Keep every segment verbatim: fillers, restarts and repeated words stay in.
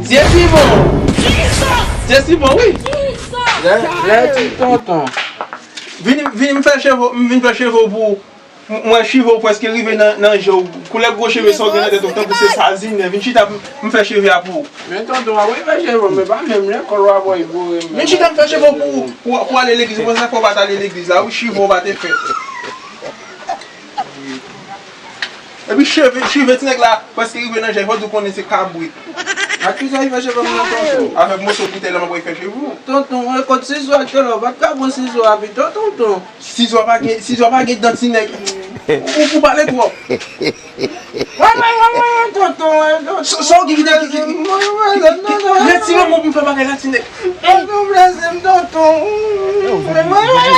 Jesibon! Jesibon, wi! Lè, lè di tonton. Vin, vin m fè cheve, m vin fè cheve w pou ou. M, m wè cheve w prèske rive nan, nan je w. Koulè gwo cheve sa w gen nan tèt ou, tankou se sazinen. Vin chita, m, m fè cheve a pou ou. Men tonton, w ap fè cheve m, men pa menm lè kòl w ap wè boure m. Vin chita, m fè cheve w pou ou, pou, pou w ale legliz. Ou konn sa fè w pa t ale legliz la, wi, cheve w pa te fèt. Epi cheve, cheve ti nèg la, prèske rive nan je, fò w konnen se kabrit. Ak kisa li fè cheve m nan, tonton? Avèk moso boutèy la, m ap fè cheve w. Tonton, mwen kot sizo ak talè, w pa t ka pran sizo a pito, tonton? Sizo a pa gen, sizo a pa gen dan, ti nèg. Ou, ou pale twòp. Mwen, mwen, mwen, mwen, tonton, mwen, tonton. Sa, sa w gen ki, ki, ki, ki, retire men w pou m fè bagay la, ti nèg. Tonton, blese m, tonton. Mwen, mwen, mwen.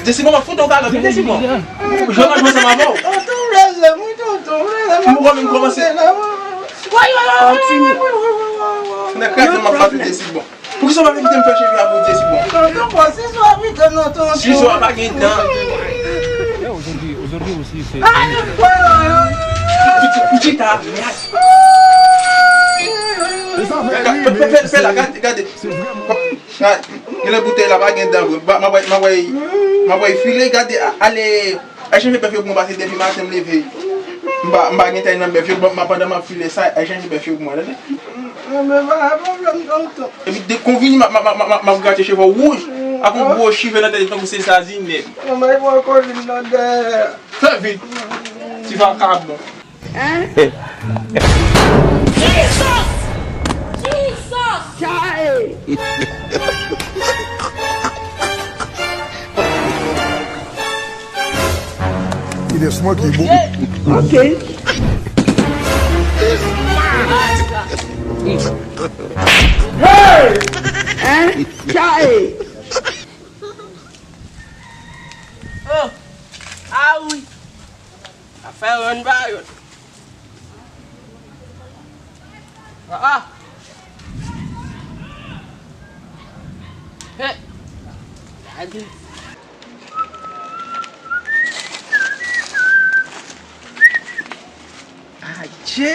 Jesibon, m ap fout ou kalòt, wi, Jesibon. Jwe m a jwe ansanm avè w. Tonton, blese m, wi, tonton, blese m. M poko menm kòmanse. Woy, woy, woy, woy, woy, woy, woy, woy. Nèg kraze m ap bat ou, Jesibon. Poukisa w pa vle kite m fè cheve a pou w, Jesibon? Tonton, pran sizo a pito non, tonton. Sizo a pa gen dan. Ou chita, mèd. Fè, fè, fè, fè la, gade, gade. Gade, genlè boutèy la pa gen dan vre. M ap, m ap, m ap, m ap file, gade, a, ale. Ay chanje bèf yo pou mwen, paske depi maten m leve, m pa, m pa gen tay nan bèf yo, m, pandan m ap file sa, ay chanje bèf yo pou mwen, tande? Men pa gen pwoblèm, tonton. Epi de konvini, m ap, m ap, m ap, m ap, m ap grate cheve w wouj, ak yon gwo cheve nan tèt tankou se sazinen. Mwen, mwen, pran kolin nan dèyè. Fè vit, ti vakabon. Hein? Jesus! Jesus! Chae! It is smoky, boo. Ok. Hey! Hein? Chae! Oh! Ah wi! Afè rann ba yo. Ah, ah. Hey. Gade. Adje.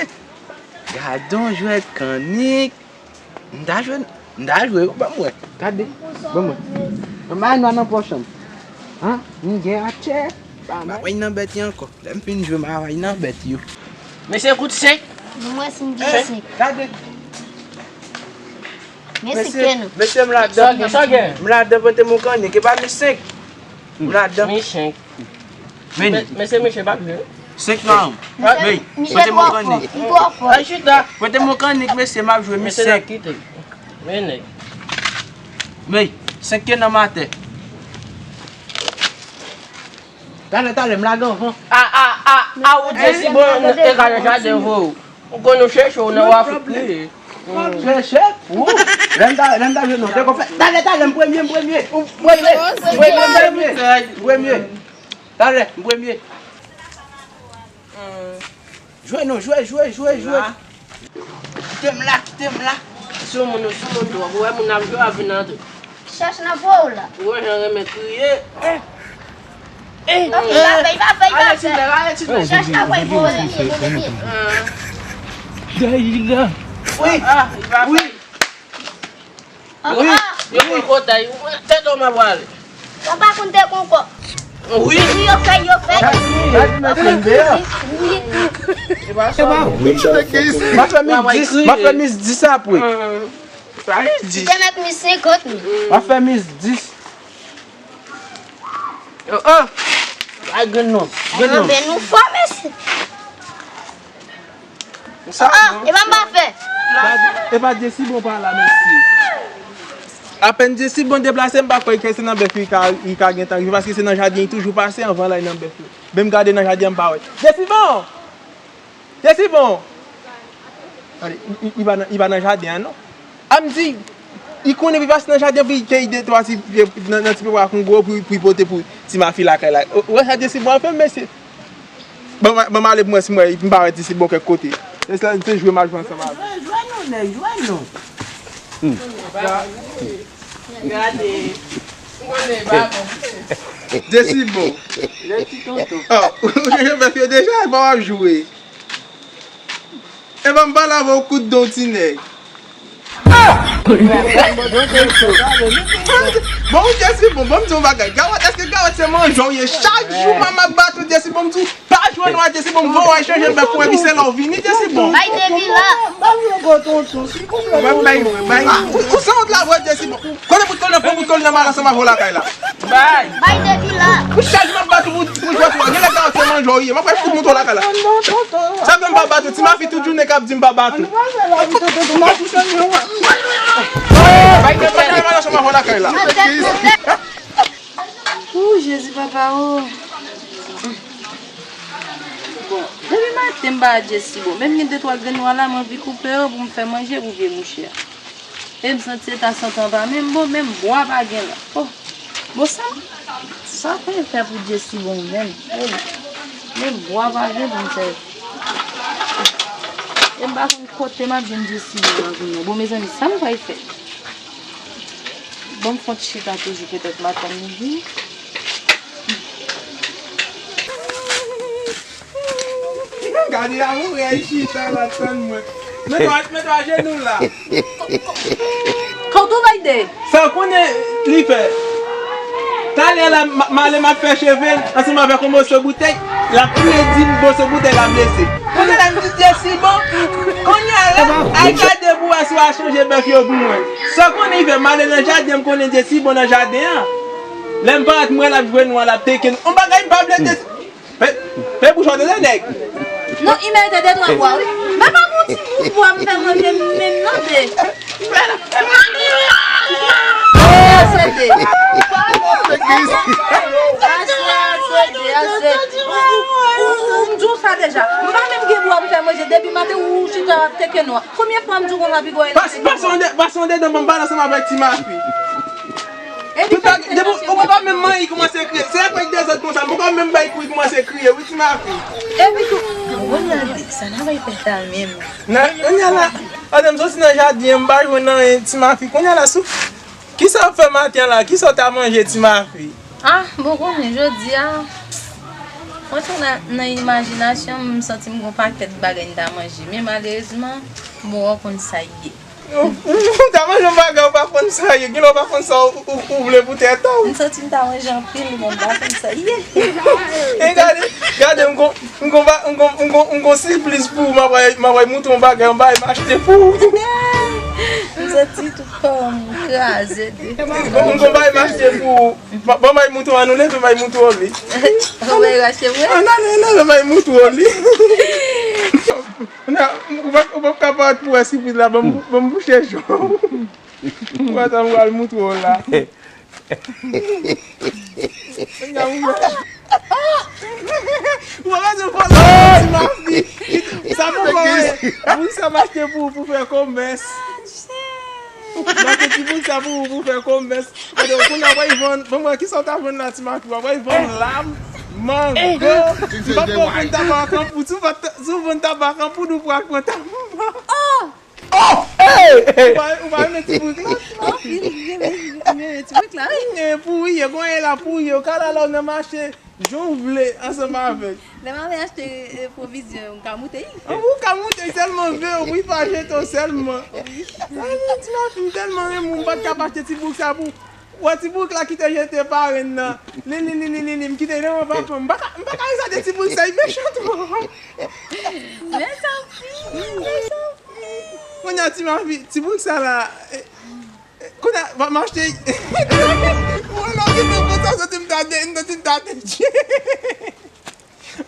Gadon jwèt kannik. M ta jwe, m ta jwe, ban m wè. Gade, ban m wè. Anba nou nan pòch an. Hein? M gen atè. M pa wè nan bèt yo ankò. Lè m fin jwe, m a wè nan bèt yo. Mesye, kout senk. Ban m wè si m gen senk. Gade. Men senk ke nou. Mesye, m ladan. M ladan, pote m yon kannik. E pa mi senk. M ladan. Mi senk. Vini. Men, men se mesye pa vle. Senk nan. Vini. Pote m yon kannik. M twò fò. Ay, chita. Pote m yon kannik, mesye, m ap jwe mi senk. Vini. Men, senk ke nan matè. Talè, talè, m lage anvan. A, a, a, a, ou te si bon, te ka nan jaden vre. Ou konn nou chèche w nan w ap kriye. Chèche? Ou? Lè m ta, lè m ta jwe non, te kon fè. Talè, talè, m premye, m premye. M premye, m premye, m premye. M premye. Talè, m premye. Jwe non, jwe, jwe, jwe, jwe. Kite m la, kite m la. Si yon moun, si yon moun twòp, ou wè moun ap jwe, ap vin antre. Chèch nan po w la. Ou wè jan renmen kriye. Eh! Eh! Non, li pa fè, li pa fè, li pa fè. Ale, ti nèg, ale, ti nèg. Chèch nan po w, li vole, li vole. Dèyè la. Wi, ah, li pa fè. Wi. Ah, yo pran kotay. Tèt ou m ap prale. Ou pa konn te kon kò. Wi. Wi, yo fè, yo fè. Wi. M a fè mis dis, m a fè mis dis apre. Sa e dis. Te mèt mis senkant mil. M a fè mis dis. Oh, oh. Ay, grenn non. Grenn non. Anben nou fò, mesye. Sa, ah, non. E pa m pa fè. E pa Jesibon pa la, mesye. Apèn Jesibon deplase, m pa kwè ke se nan bèf li ka, li ka gentan rive, paske se nan jaden li toujou pase anvan l al nan bèf li. Men m gade nan jaden an, m pa wè. Jesibon! Jesibon! Gade, li, li, li pa nan, li pa nan jaden an, non. A m di, li konnen pou li pase nan jaden pou li keyi de twa ti pye nan, nan ti pye pwa kongo pou, pou li pote pou ti mafi lakay la. Ou, ou wè sa Jesibon ap fè m, mesye? Ban m, ban m ale pou mwen si m wè, m pa wè Jesibon kèk kote. Se sa, se jwe m a jwe ansanm avè l. Jwe, jwe non, nèg, jwe non. Hmm. Gade. Jesibon. Lè ti tonton. Oh, ou chanje bèf yo deja, e pa w ap jwe. Epa m pale avè w kout don ti nèg. Bon, ou Jessibon, bon, m di yon bagay. Gawòt, èske Gawòt se manje w ye? Chak jou mwen m ap bat ou Jessibon, m di w pa jwe nwa Jessibon, m voye w al chanje bèf pou epi se la w vini Jessibon. Bay depi la. Mwen bay, mwen bay. Ou, ou sanwont la vre Jessibon. Konnen bout kòl nan, pran bout kòl nan, m al ansanm avè w lakay la. Bay. Bay depi la. Ou chak jou m ap bat ou pou, pou jwèt ou a. Genlè Gawòt se manje w ye. M ap fout mouton lakay la. Sa fè m pa bat ou. Ti Mafi tout jounen k ap di m pa bat ou. Bay depi la, m al ansanm avè w lakay la. Ooh, Jezi papa, oh. Bon, depi maten m pa Jessibon. Menm gen de twa grenn nwa la, m anvi koupe yo pou m fè manje pou vye mouche a. E m santi eta sante an pa menm bon, menm bwa pa gen la. Oh, bon, sa, sa fè fè pou Jessibon menm. Oh, menm bwa pa gen pou m fè. E m pa konn kote m ap jwenn Jessibon la kounye a. Bon, mezanmi, sa m pral fè? Bon, m fè yon ti chita toujou, petèt m a tann li vini. Gade la, mwen wè chita la tann mwen. Mete w, mete w ajenou la. Kòw tou bay de. Sa w konnen li fè? Talè la, m, m ale m ap fè cheve l ansanm avèk yon moso boutèy. L ap touye di m moso boutèy la blese. Kounye la m di Jessibon. Kounye a la, al gade pou wè si w a chanje bèf yo pou mwen. Sa w konnen li fè? M ale nan jaden, m konnen Jessibon nan jaden an. Lè m parèt, m wè l ap jwe nwa, l ap teke. Yon bagay m pa vle de. Fè, fè bouch w tande nèg. Non, li merite de twa bwa, wi. Men pa pou ti bout bwa m fè manje m menm non de. Ase de. Ase, ase de, ase. Ou, ou, ou, m di w sa deja. M pa menm gen bwa pou fè manje. Depi maten, ou chita w ap teke nwa. Konbyen fwa m di w konsa, piga w pa, pase yon de, pase yon dedan ban m pale ansanm avèk Ti Mafi. Tout bagay, depi ou poko menm manyen, li kòmanse kriye. Se lè fè dezòd konsa, m poko menm bay kou, li kòmanse kriye, wi, Ti Mafi. Epi tou, bon, gade, sa n a bay fè sa menm. Nan, kounye a la, pandan m soti nan jaden an, m pa jwenn anyen, Ti Mafi. Kounye a la, sou, kisa w ap fè maten an la? Kisa w ta manje, Ti Mafi? Ah, bon, konnen, jodi a, mwen tou nan, nan imajinasyon m, m santi m gon pakèt bagay m ta manje. Men malerezman, bon, w konn sa y ye. Ou, ou, ou ta manje yon bagay ou pa konn sa ye. Genlè ou pa konn sa ou, ou, ou vle pou tèt ou. M santi m ta manje anpil, men m pa konn sa ye. E gade, gade, m gon, m gon ba-, m gon, m gon, m gon siplis pou ou. M ap, m ap montre yon bagay, yon bagay m achte pou ou. M santi tout kò m kraze de. M gon, m gon bagay m achte pou ou. Ban, ban m al montre w, ann nou leve, m al montre w li. Ou bay rache vre? Ann ale, ann ale, m al montre w li. Kounye a, ou p ap, ou p ap ka parèt pou wè sipriz la, ban m, ban m bouche je w. Ou wè sa m pral montre w la. Kounye a, ou wè. Ou pa bezwen fò la, Ti Mafi. Sa poko wè. Moun sa m achte pou, pou fè komès. M achte ti bout sa pou ou, pou fè komès. Gade, ou konn ap vann, ban m wè kisa w ta vann la, Ti Mafi. W ap vann lam, mango. M p ap konn tabak an poud. Si w vann, si w vann tabak an poud, ou pral pran tabak. Oh! Ou pa, ou pa renmen ti bout la, Ti Mafi? Anpil, m renmen, m renmen ti bout la, wi. Pou ou ye, gon ye la pou ou ye. Ou ka la la w nan mache. Jan w vle, ansanm avèk. Lè m ale achte, eh, pwovizyon, m ka moute, wi. An, ou ka moute sèlman, ve, wi, pa jete w sèlman. Wi. Sa vle di, Ti Mafi, m tèlman renmen w, m pa t ka pa achte ti bouk sa pou ou. Wè ti bouk la ki te jete parenn nan. Li, li, li, li, li, li, m kite l nan men papa m. M pa ka, m pa ka rezate ti bouk sa, li mechan twòp. Mezanmi, mezanmi. Kounye a, Ti Mafi, ti bouk sa la, eh, Kounye a, m ap mache. Mwen la, m te konn sa, santi m ta de, m santi m ta de.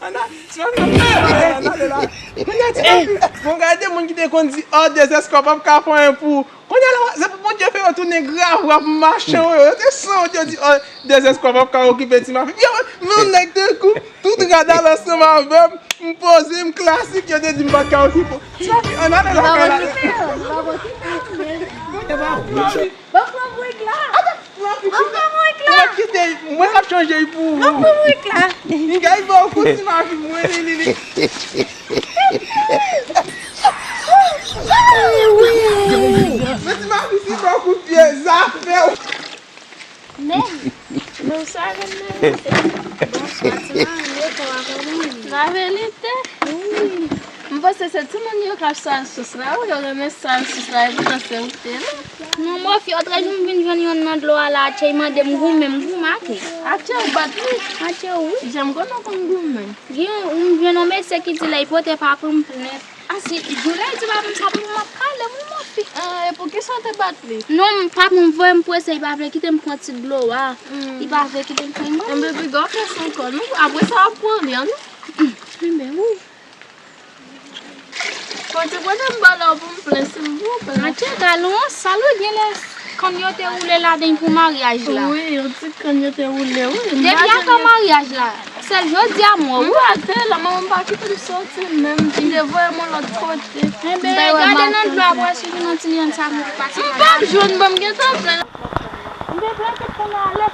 Ann a, ti mami, ann ale la. Kounye a, ti mami, bon, gade moun ki te konn di, oh, dezèskò p ap ka fè anyen pou ou. Kounye a la, se pou Bondye fè yo tounen grav, w ap mache, yo, yo te sanwont, yo di, oh, dezèskò p ap ka okipe ti mami. Yo, men yon nèg te kou, tout rad al ansanm avè m, m poze, m klasik, yo te di m pa t ka okipe w. Ti mami, ann ale lakay la. Bon, pran mwen la. Bon, pran mwen la. Mwen kite, mwen k ap chanje l pou ou. Bon, pran mwen la. Li kay ba w kout ti mami mwen, li, li, li. Men ti mami, si ba w kout pye, zafè w. Men, nou sa vin nan lite. Bonswa, ti mami, men kòman, kòman? Laverite? Wi. M Paske se timoun yo k ap sal sous la, wi, yo renmen sal sous la, epoutan se ou k te la. Non, mwen fi, otrè jou m vin jwenn yonn nan dlo a la, atchè, li mande m goumen, m goumen, atchè. Atchè, ou bat li? Atchè, wi. Jan m konnen w konn goumen. Gen yon, m jwenn yon mesye ki di lè li pote pa pou m plent. A, si jou lè li di pa pou m sa pou m ap pale, wi, mwen fi. Ah, e poukisa w te bat li? Non, m, pa pou m voye m prese, li pa vle kite m pran ti dlo a. Li pa vle kite m pran. Enben, piga w fè sa ankò, non? Apre sa, w ap pran li an, non? Enben, wi. Bon, ti kote m ba w pou m plen, silvouplè. Atchè, galon an sal, wi, genlè kann yo te woule ladan l pou maryaj la. Wi, yon ti kann yo te woule, wi. Depi avan maryaj la, sèl jodi a m wè w, wi. M pa te la, manman m pa kite m soti menm, li te voye m yon lòt kote. Enben, gade nan dlo a pou wè si w jwenn yon ti lyann sa pou pase. M p ap jwenn, bon, m gentan plen. M te plen tout kounye a, ale.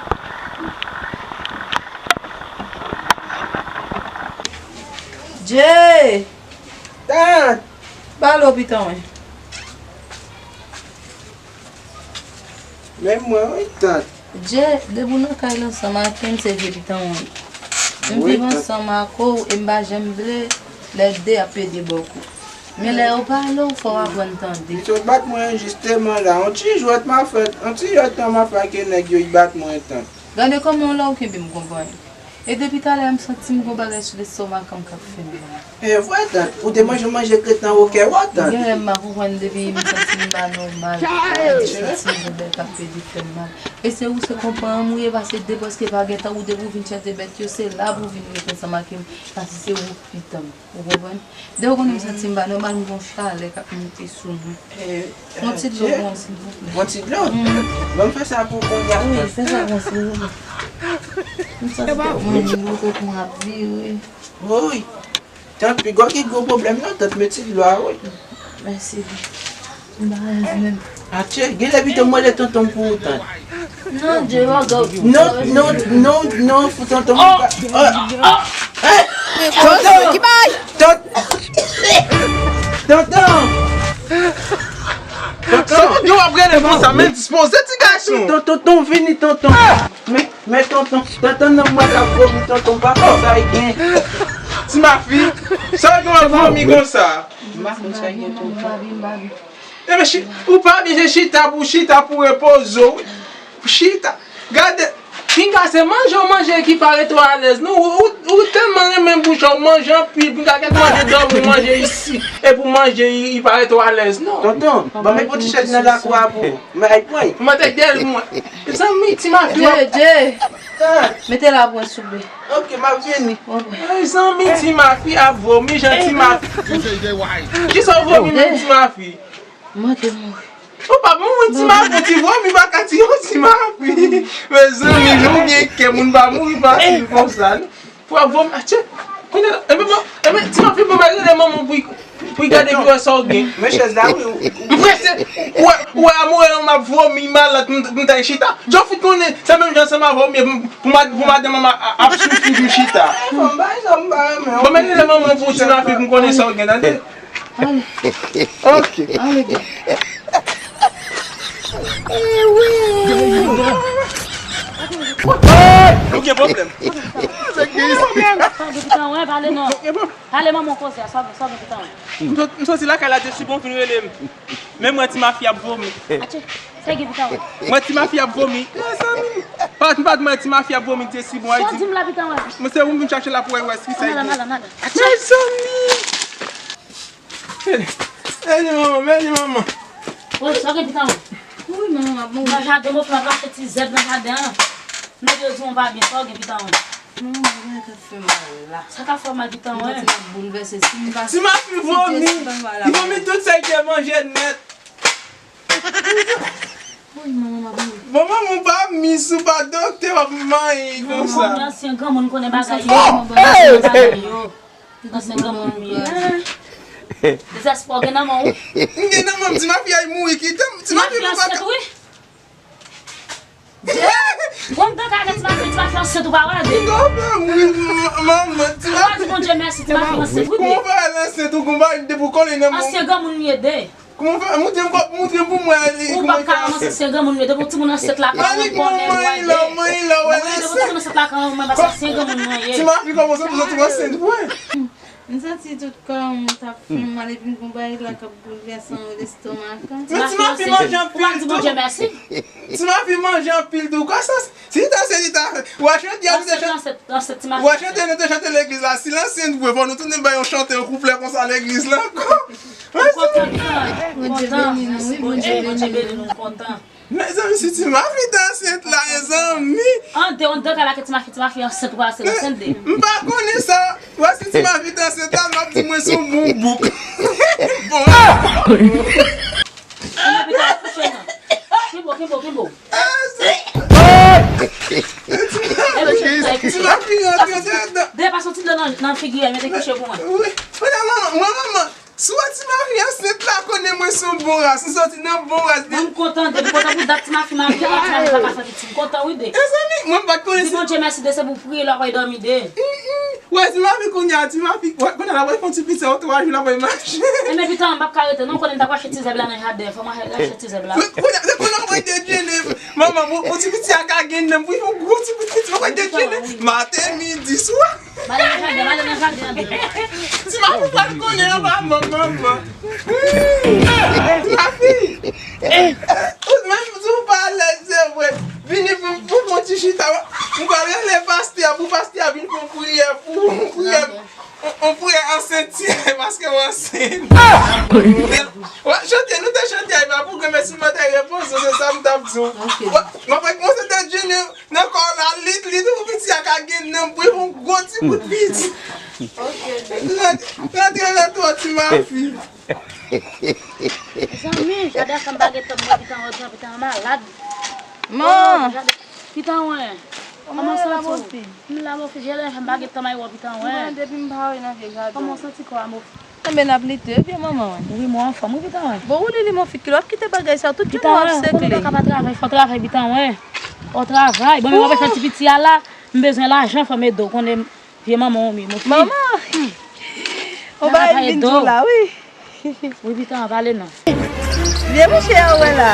Dje! Tant! Ba l o pitan wi. Men mwen wi, tant. Dje, depi w nan kay la ansanm ak m, se vye pitan wi. M viv ansanm ak ou e m pa janm vle lè de ap plede ba w kou. Men lè yo pale w, fò w aprann tande. Misye bat mwen jisteman la. Yon ti jwèt m a fè, yon ti jwèt tan m a fè ak nèg yo, li bat mwen, tant. Gade kòman w la ou kenbe m konprann. E depi talè a m santi m gon bagay sou lestomak an k ap fè m mal. E vre, tant. Ou te manje manje krèt nan wokè w, tant. Genlè m pa konprann depi m santi m pa nòmal. M santi m gon bagay k ap pede fè m mal. E se ou se konprann m ou ye, paske depi paske pa gen tan ou depi ou vin chante bèt yo, se la pou w vin ret ansanm ak m, paske se ou k pitan m. Ou konprann? Depi w konnen m santi m pa nòmal, m gon chalè k ap monte sou mwen. Yon ti dlo pou mwen, silvouplè. Yon ti dlo? Ban m fè sa pou ou kounye a. Wi, fè sa pou mwen, silvouplè. M santi tèt mwen dlo, tèt mwen ap vire. Woy! Tant, piga w gen gwo pwoblèm non, tant, men ti dlo a, wi. Mèsi. M pa alèz menm. Atchè, genlè pito m mande tonton m pou ou, tant. Non, Dje, pa gòp. Non, non, non, non, pou tonton m. Oh! Oh! Oh! Tonton! Ki bay? Tonton! Tonton! Tonton! Sa w ap rele konsa, men dispoze ti gason. Tonton, tonton, vini, tonton. Men, men tonton, tonton nan mwen k ap vomi, tonton, pa fè sa, e gen. Ti mafi, sa w gen w ap vomi konsa? M pa konn sa gen tonton. Enben, chi-, ou pa byen chita pou chita pou repoze w. Chita. Gade, pinga se manje w manje ki pa ret ou alèz. Non, ou, ou, ou tèlman renmen bouch ou manje anpil, pinga kèk manje dòmi manje isi. Epi w manje, li pa ret ou alèz, non. Tonton, ban m yon ti chèz nan lakou a pou ou. Mwen ay pran. Mwen te dèyè mwen. Zanmi, ti mafi w ap. Dje, Dje. Mete la pou mwen, souple. Ok, m ap vini. Ay, zanmi, ti mafi ap vomi, jan ti mafi. Kisa w vomi menm, ti mafi? Manke mouri. Ou p ap mouri, ti mafi, ti vomi pa ka tiye w, ti mafi. Mezanmi, jan w gen kè, moun pa mouri fasil konsa, non. Pou ap vomi, atchè. Kounye a, enben, bon, enben, ti mafi, bon, mwen rele manman pou, pou gade pou wè sa w gen. Men chèz la, wi. M prese, ou wè, ou wè, amoure m ap vomi, malad, m, m ta chita. Jan w fout konnen, se menm jan sa m ap vomi, pou, pou mad-, pou madanm an ap soufri pou chita. Bon, men rele manman pou ti mafi, pou m konnen sa w gen, tande. Ale. Ok. Ale, gen. Nou gen pwoblèm. Sa gen pitan wè, pale non. Pale manman koze a, sa gen, sa gen pitan wè. M sot-, m soti lakay la, Djesibon vin rele m. Men mwen ti mafi ap vomi. Atchè, sa gen pitan wè. Mwen ti mafi ap vomi. Mezanmi. Pa, pa mwen ti mafi ap vomi, Djesibon. Sa di m la pitan wè. Mwen se ou m vin chache la pou wè, wè si sa gen. Mezanmi. Mèsi manman, mèsi manman. Woy, sa gen pitan wè. Wi, manman, manman. Nan jaden, mwen pran rache ti zèb nan jaden an. Nèg yo di w pa byen, sa w gen pitan wè. Manman, bagay k ap fè m mal la. Sa k ap fè w mal pitan wè? Mwen santi m ap boulvèse. Si m pa, ti mafi vomi. Li vomi tout sa l te manje nèt. Woy, manman, m ap mouri. Bon, manman, ou pa mis, ou pa doktè, w ap manyen konsa. Manman, ansyen granmoun konnen bagay yo. Manman, bagay yo. Ansyen granmoun m ye. Dezespwa w gen nan men w. M gen nan men m, ti mafi a mouri, kite m, ti mafi a ansent, wi. Bon, m tann kaka ti mafi, ti mafi ansent ou pa wè de. M pa fè mouri, manman, ti mafi. Ou pa di Bondye mèsi, ti mafi ansent, wi. Kòman w fè al ansent, ou konn pa depi w kole nan men w. Ansyen granmoun m ye de. Kòman w fè? Montre m, montre m pou mwen. Ou p ap ka ranmase ansyen granmoun mwen. Depi w timoun ansent la, pa w konnen lwa de. Mwen, depi w timoun ansent la, pa w konnen, paske ansyen granmoun mwen ye. Ti mafi kòmanse pou soti ansent vre. M santi tout kò m t ap fè m mal epi m gon bagay la k ap boulvèse m lestomak. Men ti mafi manje anpil tou. Ti mafi manje anpil tou. Kwa sa? Si ta se li ta fè. Wè chante a nou te chante. Wè chante nou te chante legliz la. Si l ansent vre, fò nou tounen bay yon chante, yon kouplè konsa legliz la ankò. Bondye beni nou, wi, Bondye beni nou. Mezanmi, si ti mafi ta ansent la, mezanmi. An de, an de ka la ke ti mafi, ti mafi ansent, ou pa ansent, ansent de. M pa konnen sa. Wè si ti mafi ta ansent la, m ap di mwen se yon bon bouk. Bon. An de, pita kouche non. Kenbo, kenbo, kenbo. Ti mafi rantre andedan. Dèyè pa soti nan, nan figi a, mete kouche pou mwen. Wi. Mwen, manman, mwen, manman. Si w wè ti mafi ansent la, konnen mwen se yon bon ras. M soti nan bon ras. Mwen m kontan de, m kontan pou dat ti mafi marye a, ti mafi pa ka fè pitit. M kontan wi de. Mezanmi, mwen m pa t konnen. Di Bondye mèsi de, se pou priye lè w ap al dòmi de. Wè ti mafi kounye a, ti mafi, wè kounye a l ap al fè yon ti pitit, se yon twa jou l ap al mache. Enben pita m p ap ka rete non, konnen m t ap rache ti zèb la nan jaden, fò m al rache ti zèb la. Kounye a, se kounye a mwen dejene. Manman, pou, pou ti piti a ka gen nanm, pou l fè yon gwo ti piti, mwen dejene. Maten, midi, swa. M ale nan jaden, m ale nan jaden an de. Ti mafi pa t konnen anba manman. Ti mafi. Ou menm si w pa alèz, se vre. Vini pou, pou fè yon ti chita. M pral rele pastè a, pou pastè a vin fè yon priyè pou ou. Yon priyè, yon, yon priyè ansenti, paske w ansent. Wè, chante, nou te chante a, e pa pou granmèsi mwen te repoze, se sa m t ap di w. Wè, m ap rekòmanse te djeni. Nan kò w la, lit, lit, pou piti a ka gen nanm, pou yon gwo ti bout piti. Rantre, rantre nan twa ti mafi. Mezanmi, jaden sa m pa gen tan pou mwen, pitan wè, pitan malad. Man! Jaden, pitan wè. Kòman w santi w? M la, bofi, jaden sa m pa gen tan may wè, pitan wè. Mwen, depi m pa wè nan vye jaden. Kòman w santi kò a, bofi? Enben n ap lite wi vye manman. Wi, mwen anfòm wi, pitan wè. Bon, ou li li mon fi kilè w ap kite bagay sa tout jounen w ap sekle. Pitan wè, ou konnen w pa ka pa travay, fò w travay, pitan wè. Fò w travay. Bon, men w ap fè ti piti a la, m bezwen lajan, fò m ede w, konnen vye manman w mi, mon fi. Manman! Ou bagay vin di w la wi. Wi, pitan wè, pale non. Vye mouche a w wè la.